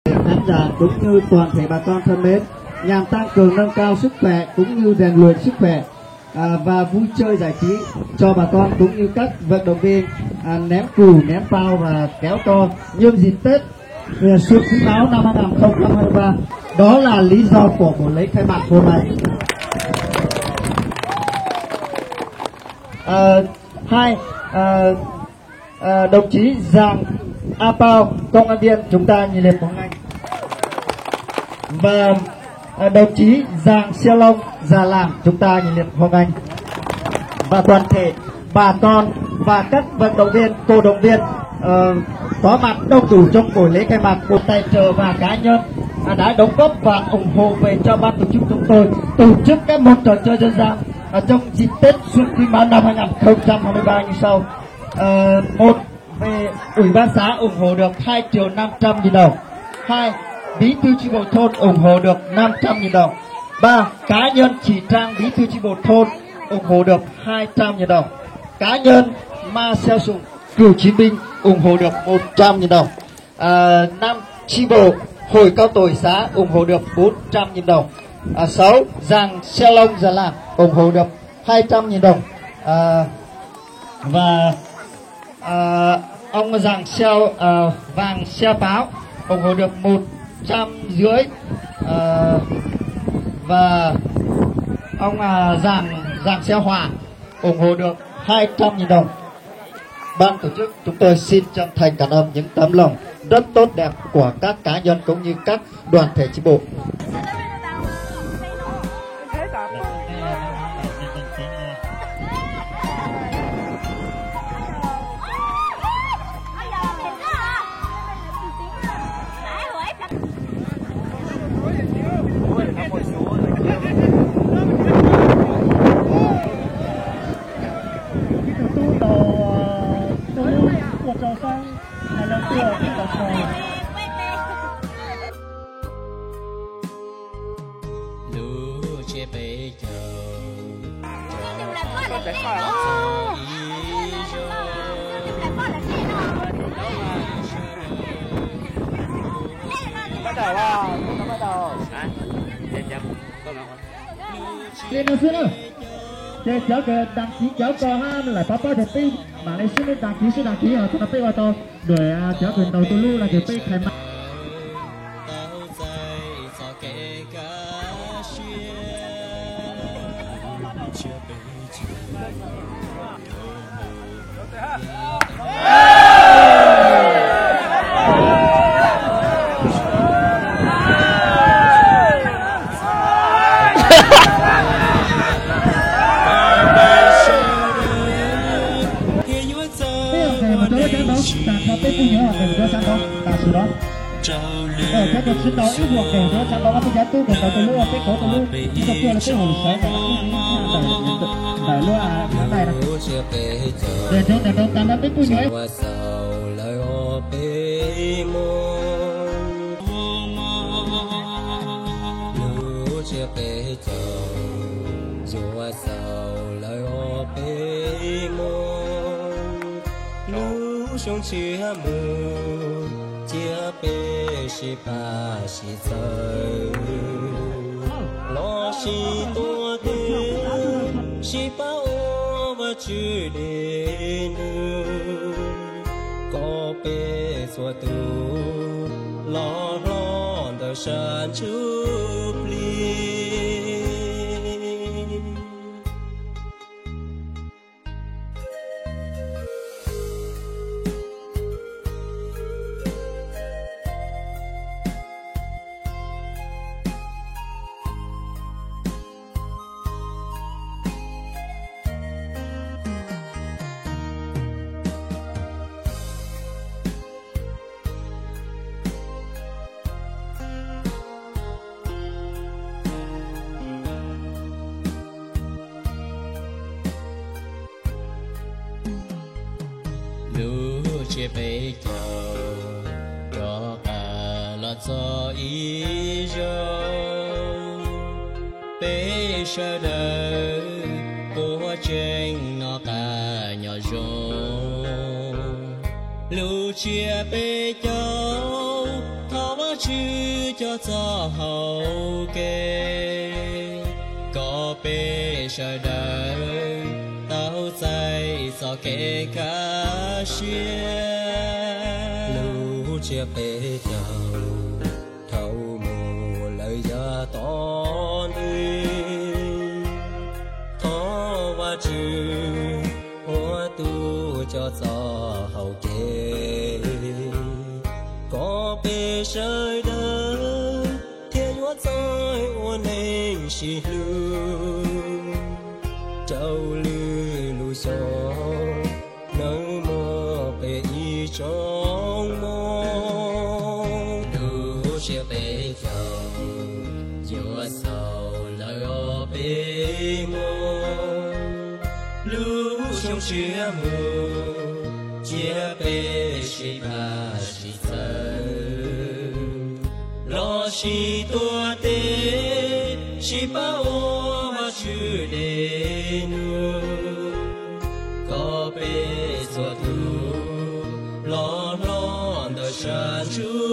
Khán giả cũng như toàn thể bà con thân mến, nhằm tăng cường nâng cao sức khỏe cũng như rèn luyện sức khỏe, à, và vui chơi giải trí cho bà con cũng như các vận động viên, à, ném cù, ném phao và kéo co nhân dịp Tết, à, Xuân Quý Mão năm hai nghìn không trăm hai mươi ba. Đó là lý do của buổi lễ khai mạc hôm nay. Ờ, hai, ờ, ờ, đồng chí Giàng A Pao, công an viên, chúng ta nhiệt liệt hoan nghênh. Và, ờ, đồng chí Giàng Xeo Long, già làm, chúng ta nhiệt liệt hoan nghênh. Và toàn thể bà con và các vận động viên, cổ động viên, ờ, có mặt đông đủ trong buổi lễ khai mạc, một tài trợ và cá nhân, à, đã đóng góp và ủng hộ về cho ban tổ chức chúng tôi tổ chức các môn trò chơi dân gian, à, trong dịp Tết Xuân Quý Mão năm hai nghìn không trăm hai mươi ba như sau. Ờ, một, về Ủy ban xã ủng hộ được hai triệu năm trăm nghìn đồng. Hai, Bí thư chi bộ thôn ủng hộ được năm trăm nghìn đồng. Ba, cá nhân chị Trang, Bí thư chi bộ thôn ủng hộ được hai trăm nghìn đồng. Cá nhân Ma Xeo Sùng, cựu chiến binh, ủng hộ được một trăm nghìn đồng. À, năm, chi bộ Hội cao tuổi xã ủng hộ được bốn trăm nghìn đồng. À, sáu, Giàng Xeo Long, già làm, ủng hộ được hai trăm nghìn đồng. À, và, à, ông Giàng Xeo, à, Vàng Xeo Páo ủng hộ được một trăm rưỡi. À, và ông, à, Giàng, Giàng Xeo Hòa ủng hộ được hai trăm nghìn đồng. Ban tổ chức chúng tôi xin chân thành cảm ơn những tấm lòng rất tốt đẹp của các cá nhân cũng như các đoàn thể chi bộ. Kỹ thuật tub tau, ờ, tub lub ua rau xab, hais loo tuaj tub tau tau. Lub tsiab peb caug, li no xwb na. Ces cov kws đăng ký cov ko hab lawm pab pab ces peb mam li sib đăng ký sib đăng ký ho thaum no peb ua tau đuav cov kws ntaus tus lub no ces peb khai maj. Peb ua ke mus rau lub tsab ntaub, tas thaum peb pug nyuam ua ke mus rau lub tsab ntaub tam sim no. Thiab tus sib ntaus ib vuag ke rau lub tsab ntaub, peb cov tub ke tau tus lub, peb kauv tus lub, ib tug tuaj lawm peb mus sawv ntawm lub, ntawm lub, ntawm lub, ntawm lub, ntawm lub tas no peb pug nyuam. Lub tsiab peb caug, ntsuag xaus lawm peb mus, lub xyoo tshiab mus, cia peb sib pab sib txhawb, los sis tuag twg sib pab ua Vajtswv dej num, kom peb txhua tus los hlob ntawm sab ntsuj plig. Lub tsiab peb caug rov qab los txog ib zaug, peb sawv daws puas tseem noj qab nyob zoo. Lub tsiab peb caug thov Vajtswv Tswv cov txoj hau kev, kom peb sawv daws tau txais txoj kev kaj siab. Lub tsiab peb caug, dhau mus lawm yav tom ntej, thov Vajtswv ua tus coj txoj hau kev, kom peb sawv daws thiaj yuav txawj ua neej sib hlub rau lwm lub xyoo, nawb muaj peb ib tsoom hmoob. Lub tsiab peb caug yuav xaus lawm os peb hmoob, lub xyoo tshiab mus cia peb sib pab sib txhawb, los sis tuav tes sib pab ua Vajtswv dej num, kom peb txhua tus los hlob ntawm sab ntsuj